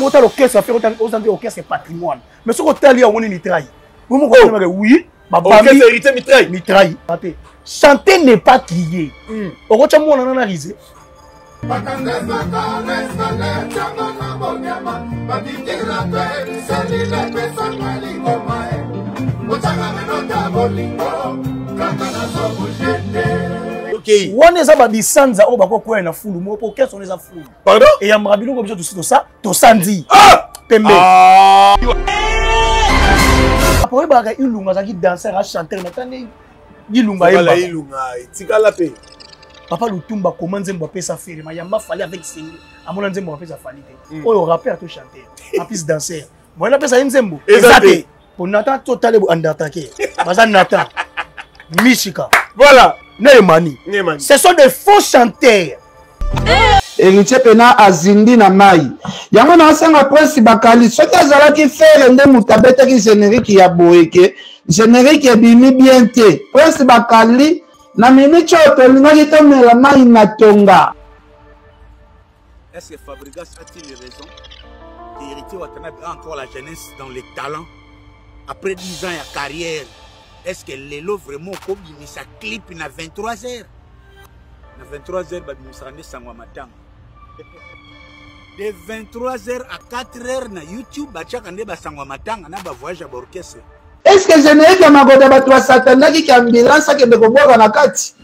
Ntango otala orchestre affaire, ozangi orchestre patrimoine, mais soki otali yango nini, trai moko oh. Oui, babambi héritier mitraille. Mitraille te, chanter n'est pas crier. Okotya mwana na rise. Wana eza babisanza oyo bakokwea na fulu moko, po orchestre wana eza fulu. Pardon? Eyambaka biloko biso tosi tosa tosandi ah! Pembe ah! Apo oyebaka Ilunga azalaki danser, achanteur, mais tande Ilunga. Ayeba Ilunga etikala mpe. Papa Lutumba koma nzembo apesa Ferre mayamba Fally avec Senge, amona nzembo apesa Fally te. Oyo rappeur to chanteur, en plus danser, moyen apesa ye nzembo eza te, po Nathan totale bo undertaker baza Nathan Mishika. Voilà. Na Emani. Ce sont des faux chanteurs. Héritier pena azindi na mai yango. Nasenga Prince Bakali, soki azalaki Ferre nde moto abetaki générique ya boye ke générique ebimi bien te, Prince Bakali, na miniti oyo tolingaki tomela mai na tonga. Est-ce que Fabregas a-t-il raison? Héritier Watanabe a encore la jeunesse dans les talents. Après 10 ans de carrière, est-ce que lelo vraiment okobimisa clip na 23 heures? Na 23 heures babimisaka nde sango ya matanga. De 23 heures à 4 heures na YouTube batiaka nde basango ya matanga na bavoyage ya baorchestre. Est ce que générique ya Magoda, bato basatandaki ke ambulance akende kobwaka na kati?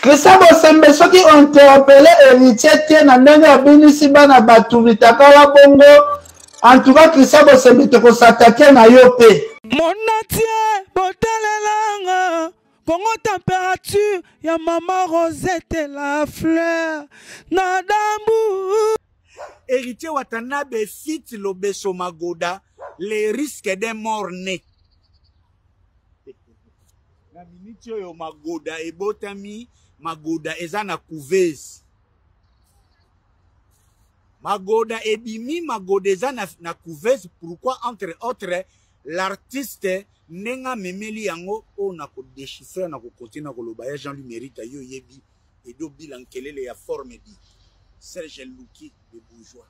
Christian Bosembe, soki interpellé héritier te na ndenge abinisi bana bato mitakala bongo, en tout cas Christian Bosembe, tokosatake na yo mpe. Monatie botalelanga Kongo, température ya mama Rosette la fleur na dambu. Héritier Watanabe fit Lobeso Magoda, les risques d'un mort né. Na miniti oyo Magoda ebotami, Magoda eza na couveuse. Magoda ebimi, Magoda eza na couveuse. Pourquoi? Entre autres, l'artiste ndenge amemeli yango oyo na kodéchiffrer, na kokontinue na koloba ya Jean-Louis Mérite, yo oyebi Edo Bila Nkelele ya forme di Serge Luki de bourgeois.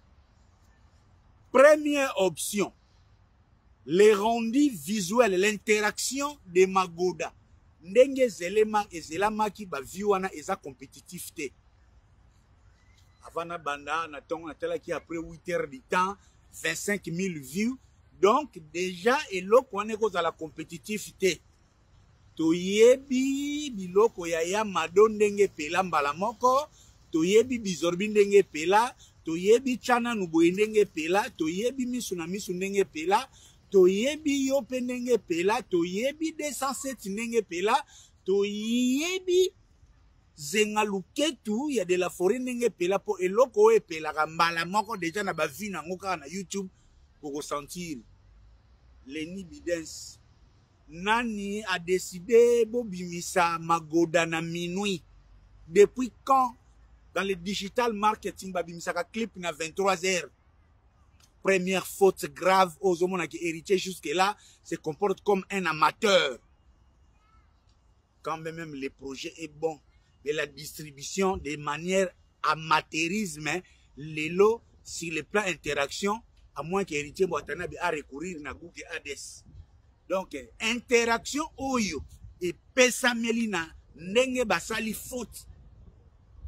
Première option, les rendus visuels, l'interaction de Magoda ndenge ezelema ezelamaki, baview wana eza compétitif te. Avant na banda na ntongo, natalaki après 8 heures du temps, 25 000 vues. Donc déjà eloko wana ekozala compétitif te. Toyebi biloko ya Mado ndenge epela mbala moko, toyebi bizorbi ndenge epela, toyebi tya nanu boye ndenge epela, toyebi misu na misu ndenge epela, toyebi yo mpe ndenge epela, toyebi 207 ndenge epela, toyebi zenga luketu ya de la forêt ndenge epela. Mpo eloko oyo epelaka mbala moko déjà na bavues nango kaka na YouTube, okosentir Leni Bidens. Nani adécidé bobimisa Magoda na minuit? Depuis quand dans le digital marketing babimisaka clip na 23 heures? Première faute grave. Ozomonaki héritier jusque là se comporte comme un amateur. Quand même le projet est bon, mais la distribution de manière amateurisme lelo sur le plan interaction, à moins que héritier Watanabe a recourir na Google Ads. Donc interaction oyo epesameli na ndenge basali faute,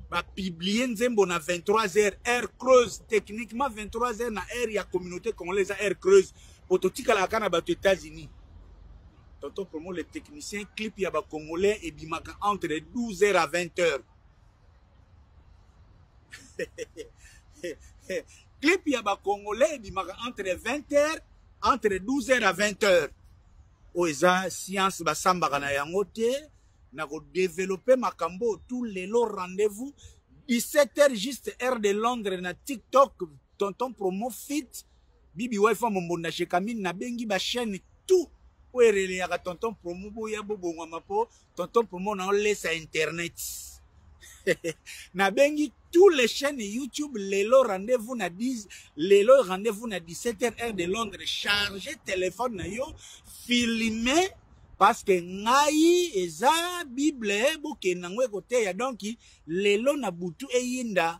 bapublier nzembo na 23 heures, heure creuse. Techniquement 23 heures na heure ya communauté congolaise eza heure creuse, po totikalaka kaka na bato États-Unis. Tonton Promo le technicien, clip ya bacongolais ebimaka entre 12 heures à 20 heures. Clip ya bacongolais ebimaka entre 20 heures, entre 12 heures à 20 heures. Oyo eza science, basambaka na yango te na kodévelopper makambo tout. Lelo rendez-vous 17 heures juste, heure de Londres, na TikTok, Tonton Promo fit Bibi Wifi Mombonda Shekamine. Nabengi bachaîne tout oyo ereleyaka Tonton Promo, boya bobongwama mpo Tonton Promo na olesa internet. Nabengi tous les chaînes YouTube, lelo rendez-vous na 10, lelo rendez-vous na 17 heures, heure de Londres. Charge téléphone na yo, filme, parce que ngai eza bible, bokende yango ekoteya. Donc lelo na butu eyinda.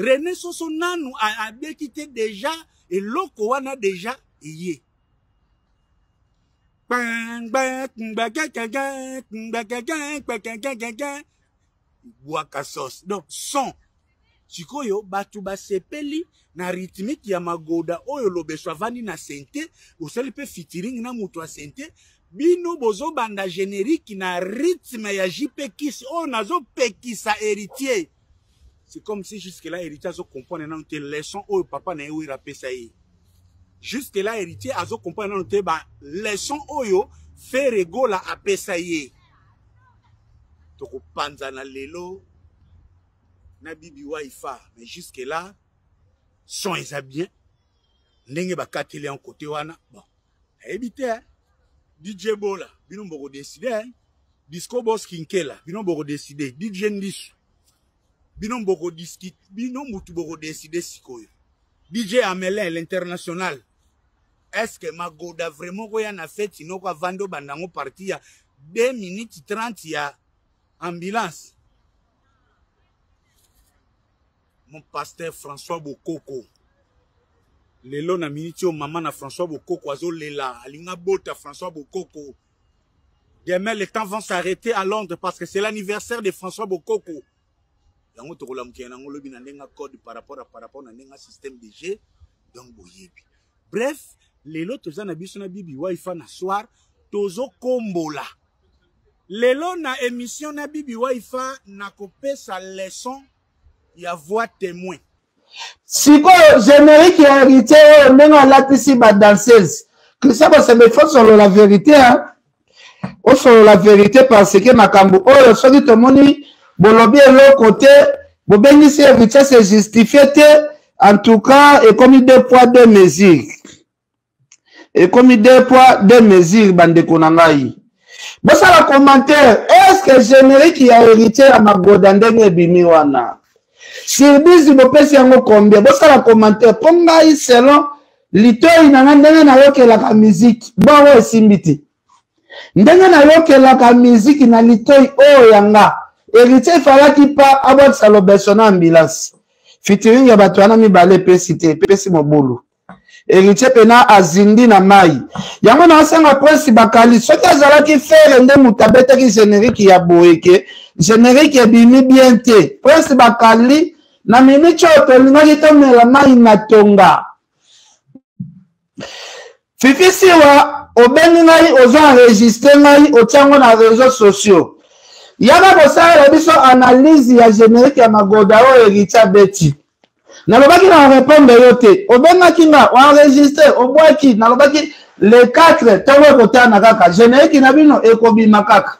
René Soso nanu abeti te deja eloko wana deja eye. Bwaka sauce. Donc son. Sikoyo bato basepeli na rythmique ya magoda oyo lobeso avandi na sente, osali pe featuring na moto ya sente. Bino bozobanda générique na rythme ya JP Kiss oyo nazopekisa héritier. C'est comme si jusque là héritier azo comprendre nanu te leçon oyo papa na ye Wera apesa ye. Jusque là héritier azo comprendre nanu te ba leçon oyo Ferre Gola apesa ye. Tokopanzana lelo na Bibi Wifi, mais jusque là son eza bien ndenge bakateli en côté wana. Bon, nayebi te hein. DJ Bola bino boko décider hein. Disco Boss Kinkela bino boko décider, DJ Ndisu bino boko discuter, bino mutu boko décider sikoyo. DJ Amelin l'international, est-ce que Magoda vraiment koya na fête noko avando bandango parti ya 2 minutes 30 ya ambulance? Mon pasteur François Bokoko, lelo na minute oyo mama na François Bokoko azolela, alinga bota François Bokoko. Demain les temps vont s'arrêter à Londres parce que c'est l'anniversaire de François Bokoko. Yango tokolamukela nango lobi na ndenge code par rapport à par rapport na ndenge système de jeu, donc boyebi. Bref, lelo toza na biso na Bibi Wifi na soir tozokombola. Lelo na émission na Bibi Wifi nakopesa leçon ya voix témoin. Sikoyo générique ya héritier oyo ndenge alatisi ba danseuse, Christian Bosembe, il faut solola vérité hein. Osolola vérité parce que makambo oyo soki tomoni bolobi eloko te, bobengisi héritier se justifie te, en tout cas ekomi 2 poids 2 mesures. Ekomi 2 poids 2 mesures bandeko na ngai. Bosala commentaire, est-ce que générique ya héritier ya magoda ndenge ebimi wana? Sur 10 bopesi yango combien? Bosala commentaire po ngai selon litoi na ngai ndenge nayokelaka musique, bongo esimbi te. Ndenge nayokelaka musique na litoi oyo ya nga, héritier efalaki pa abwakisa lobeso na ambulance. Featuring ya bato wana mibale epesi te, epesi mobulu. Héritier pena azindi na mai. Yango nasenga Prince Bakali, soki azalaki Ferre nde moto abetaki générique ya boye ke générique ebimi bien te. Prince Bakali na minute oyo tolingaki tomela mai na tonga. Fifi Siwa obengi ngai, ozo enregistre ngai, otia yango na réseaux sociaux. Yaka kosalela biso analyse ya générique ya magoda oyo héritier abeti. Nalobaki na répondre yo te, obengaki nga, oenregistre, obwaki, nalobaki le 4 ntongo ekotana kaka, générique na bino ekobima kaka.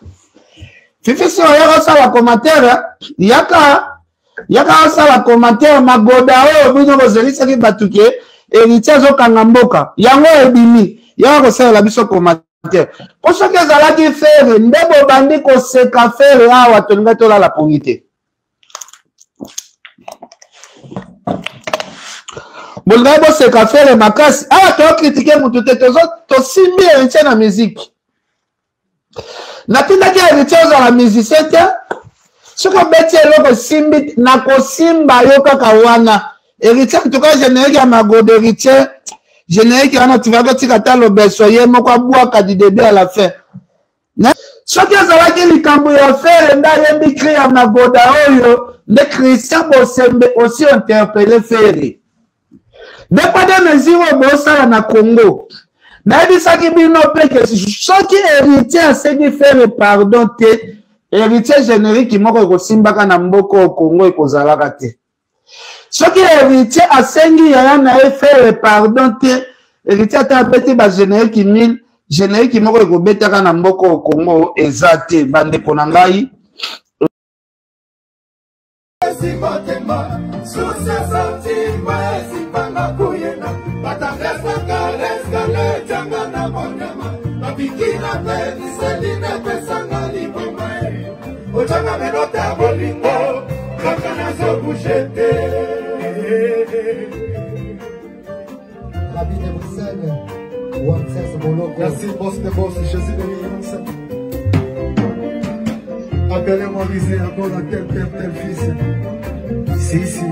Fifi Siwa yaka osala commentaire, yaka yaka osala commentaire magoda oyo bino bozelisaki bato ke héritier azokanga mboka, yango ebimi, yaka kosalela biso commentaire. Po soki ezalaki Ferre nde bobandi koseka Ferre awa, tolingaki tolala pongi te. Bolingaki boseka Ferre makasi awa, tokritike mutu te, tosimbi héritier na musique. Natindaki héritier ozala musicien te, soki obeti eloko esimbi nakosimba yo kaka wana. Héritier, en tout cas générique ya magoda héritier, générique wana tivaki otika ata lobeso ye moko abwaka du début à la fin. Soki ezalaki likambo ya Ferre nde ayembi cri ya magoda oyo, nde Christian Bosembe aussi interpellé Ferre. Dépôt de mesure oyo bosala na Congo, nayebisaki bino mpe ke soki héritier asengi Ferre pardon te, héritier générique moko ekosimbaka na mboka oyo Congo ekozalaka te. Soki héritier asengi yaya na ye Ferre pardon te, héritier ata abeti ba générique 1000, générique moko ekobetaka na mboka oyo Congo eza te. Bandeko na ngai, otanga menota bolingo kaka nazobouge te. La vie de Bruxelles, Wanses Moloko. Merci, boss de boss, Jésus de Nuance. Appelez-moi Lisée, encore la tel, tel, tel fils. Si, si.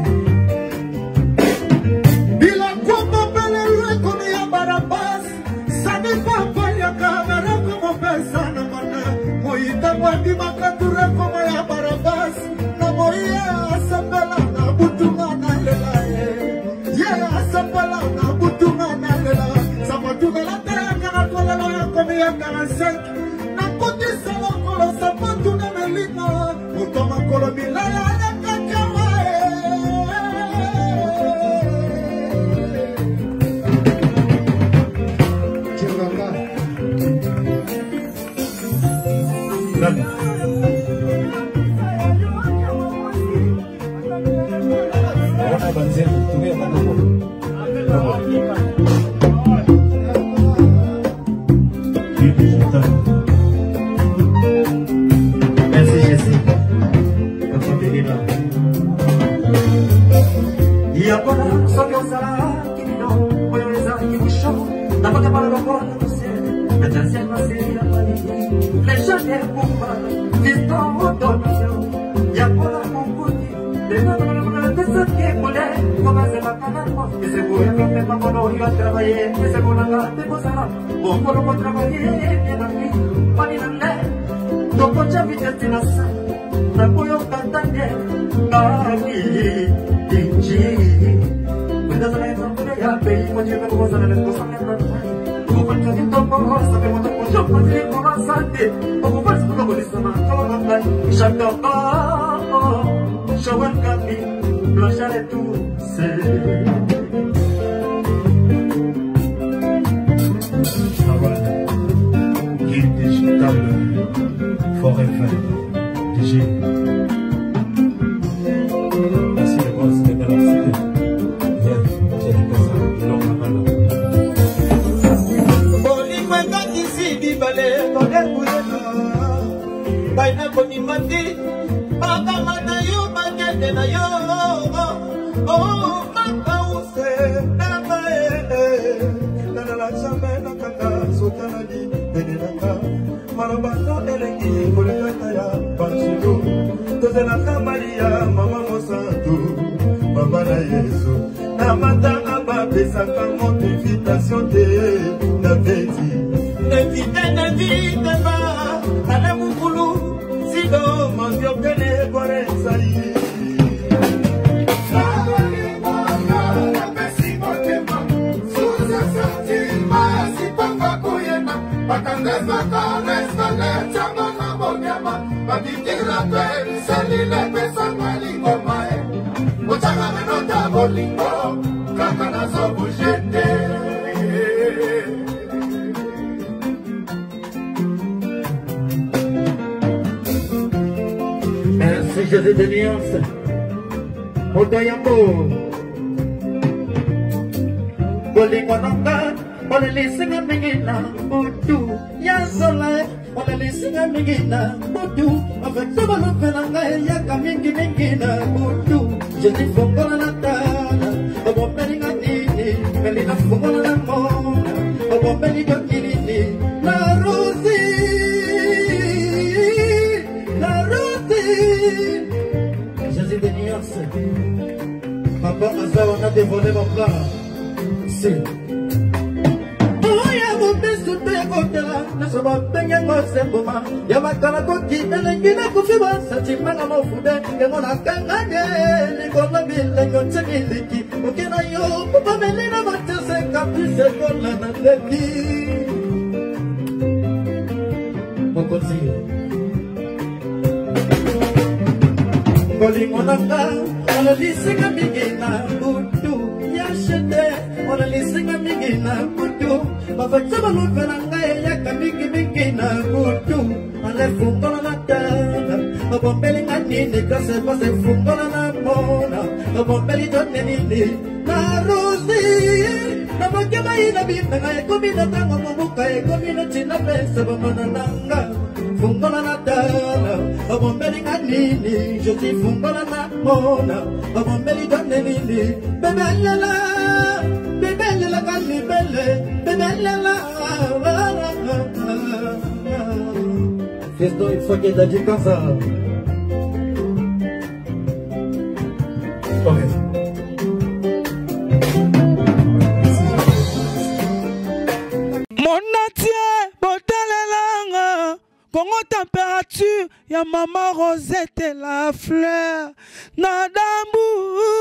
Bandimaka turekoma ya Barabas na moi ye asambela na butunga nalela ye. Ye asambela na butunga nalela. Sapatu nalatela kolelo ya komi ya 45. Nakotisa lokolo sapatu na melina. Moto makolo milala ya kakawa Nani? Wana banzembo tokoya bango. Merci Jésus. Papa Belina. Yakona soki ozalaki bino oyo ezalaki bouchon nakokabala lokola poussière Guide digital Forever DG. Merci les boss de la cité. Yeah, j'ai dit ça. Long à Bolingo ekatisi bibale kolekuyela ngai nakondima te bakanga na yo bakende na yo makause nanga nalala jamai nakanga sotalali pene nanga maloba no elengi kolekata ya banjilo tozelaka Maria mama mosantu mama na Yesu na matanga bapesaka moto invitation te na feti invite n'invite pas ale mukulu sido mandiokele korensai. Bolingo kaka nazobouge te. Merci Jésus de nuance. Moto yambo. Bolingo nanga olelisinga mingi na butu ya zola olelisinga mingi na butu avec balope na ngai eyaka mingi mingi na butu. Jésus fongola na tala obombelinga nini melina fongola na mona obombeli doki nini la rosi la rosi. Jésus de nuance. Papa Aza on a dévolé mon plan. Si. Oya mobisu te kotela nyonso babengengo semboma ya makala koki elengi nakufi basantimanga mofude yango nakanganye likolo bilenge otie miliki oke na yo popameli na mateseka pisekola na leki mokonzi bolingo nanga olalisinga mingi na butu ya shete olalisinga mingi na butu bafakisa balupe na ngai eyaka mingimingi na butu alefungola na tala obombelinga nini klase pase fungola na mona obombeli tone nini na rosi na mokema ina binanga ekomi na ntango mobuka ekomi na ntina pesa bomona nanga fungola na tala obombelinga nini josi fungola na mona obombeli tone nini bebelela bebelela kalibele bebelela. Fiston, il faut qu'il ait dit comme ça. Ok. Monatie botalelanga. Congo température ya mama Rosette la fleur na dambu.